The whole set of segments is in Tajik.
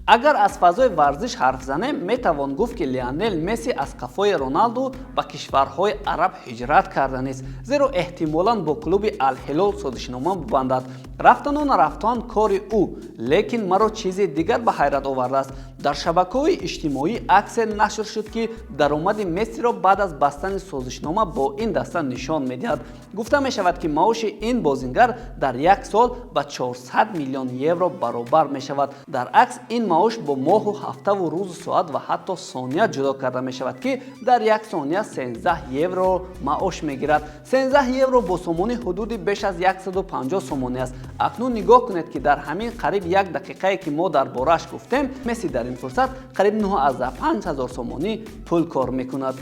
Агар аз фазои варзиш ҳарф занем, метавон гуфт, ки Лионел Месси аз қафои Роналду ба кишварҳои араб ҳиҷрат карданист, зеро эҳтимолан бо клуби Алҳилол созишнома бибандад. Рафтану нарафтан кори ӯ, лекин маро чизи дигар ба ҳайрат овардааст. Дар шабакаҳои иҷтимоӣ аксе нашр шуд, ки даромади Мессиро баъд аз бастани созишнома бо ин даста нишон медиҳад. Гуфта мешавад, ки маоши ин бозингар дар як сол ба 400 миллион евро баробар мешавад. Дар акс ин маош бо моҳу ҳафтаву рӯзу соат ва ҳатто сония ҷудо карда мешавад, ки дар як сония 13 евро маош мегирад. 13 евро бо сомонӣ ҳудуди беш аз 150 сомонӣ аст. Акнун нигоҳ кунед, ки дар ҳамин қариб як дақиқае, ки мо дар борааш гуфтем, Месси дар ин фурсат қариб 9,5 ҳазор сомонӣ пул кор мекунад.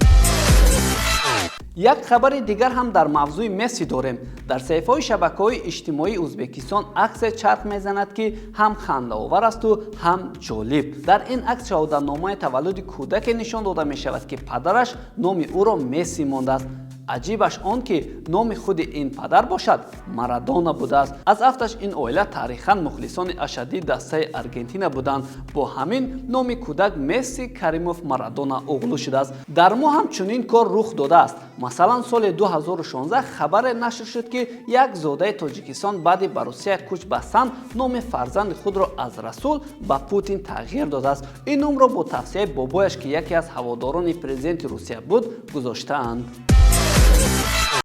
Як хабари дигар ҳам дар мавзӯи Месси дорем. Дар саҳифаҳои шабакаҳои иҷтимоии Ӯзбекистон аксе чарх мезанад, ки ҳам хандаовар асту ҳам ҷолиб. Дар ин акс шаҳодатномаи таваллуди кӯдаке нишон дода мешавад, ки падараш номи ӯро Месси мондааст. Аҷибаш он, ки номи худи ин падар бошад Марадона будааст. Аз афташ ин оила таърихан мухлисони ашаддии дастаи Аргентина буданд. Бо ҳамин номи кӯдак Месси Каримов Марадона оғлу шудааст. Дар мо ҳам чунин кор рух додааст. Масалан, соли 2016 хабаре нашр шуд, ки як зодаи Тоҷикистон баъди ба Русия кӯч бастан номи фарзанди худро аз Расул ба Путин тағйир додааст. Ин номро бо тавсияи бобояш, ки яке аз ҳаводорони президенти Русия буд, гузоштаанд.